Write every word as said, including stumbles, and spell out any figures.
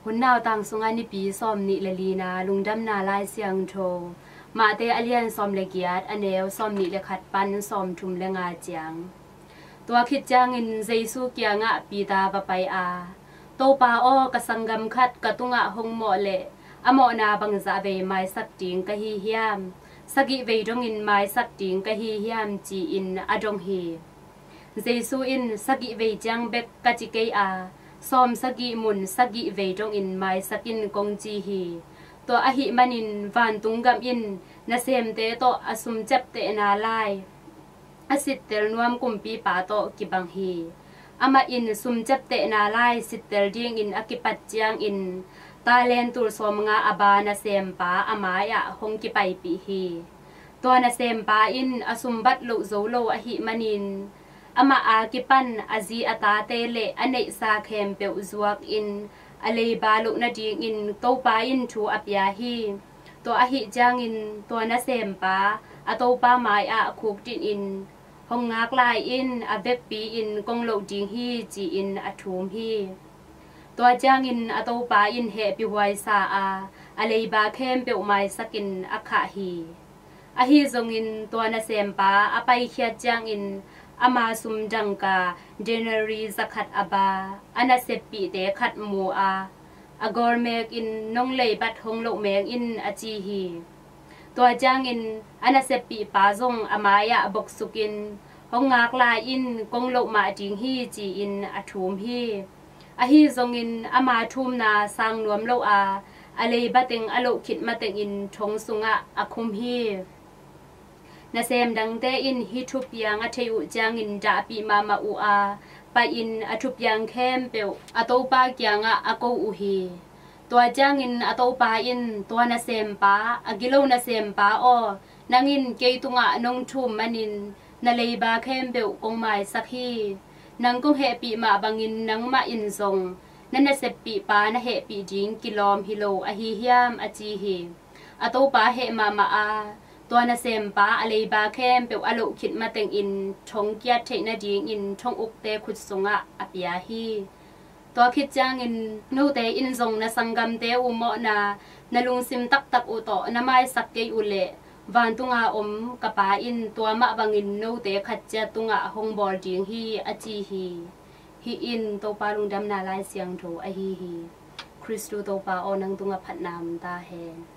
Hun nautang sungah nipi sawm nih le lina lungdamna Lai Siangtho, Mahte a lian sawm le giat, a neu sawm nih le khat pan sawm thum le nga ciang. Tua khit ciangin Jesu kiangah Peter va pai a, "Topa aw, ka sanggam khat ka tungah hong mawh leh a mawhna bangzah vei maisak ding ka hi hiam? Sagih vei dongin maisak ding ka hi hiam?" ci-in a dong hi. Jesu in, "Sagih vei ciang bek ka ci kei a, sawm sagih mun sagih vei dongin maisak in," kong ci hi. Tua ahih manin vantung gam in nasemte tawh a sum ciaptehna lai a sittel nuam kumpipa tawh kibang hi. Amah in sum ciaptehna lai sittel dingin a kipat ciangin talent tul sawmnga a ba nasempa a mai-ah hong kipaipih hi. Tua nasempa in a sum bat loh zo lo ahih manin, amah a kipan a zi a tate le a neihsa khempeuh zuakin a leiba loh nadingin Topa in thu a pia hi. Tua ahih ciangin tua nasempa a topa mai-ah khukdinin, "Hong ngak lai in, a vekpi-in kong loh ding hi," ci-in a thum hi. Tua ciangin a topa in hehpihhuai sa a, a leiba khempeuh maisakin a khah hi. Ahi zongin tua nasempa a paikhiat ciangin ama sum dangka denari zakhat a ba a naseppihte khat mu a, a gawlmekin, "Nong leibat hong loh meng in," a ci hi. Tua ciangin a naseppihpa zong a mai-ah boksukin, "Hong ngak lai in, kong loh mah ding hi," ci-in a thum hi. Ahi zongin ama thumna sang nuam lo a, a leiba teng a loh khit matengin thong sungah a khum hi. Nasem dangte in hih thupiang a theih uh ciangin dahpih mahmah uh a, pai-in a thupiang khempeuh a topa kiangah a ko uh hi. Tua ciangin a topa in, "Tua nasempa, a gilo nasempa aw, nang in kei tungah nong thum manin na leiba khempeuh kong maisak hi. Nang kong hehpih mah bangin nangmah in zong na naseppihpa na hehpih ding kilawm hi lo ahi hiam?" a ci hi. A topa heh mahmah a, tua nasempa a leiba khempeuh a loh khit matengin thong kiat theih nadingin thong ukte khut sungah a pia hi. Tua khit ciangin note in zong na sanggamte uh mawhna na lungsim taktak uh tawh na maisak kei uh leh, vantunga om ka Pa in tua mah bangin note khat ciat tungah hong bawl ding hi, a ci hi. Hih in Topa lungdamna Lai Siangtho ahi hi. Khristu Topa aw, nang tungah phatna om ta hen.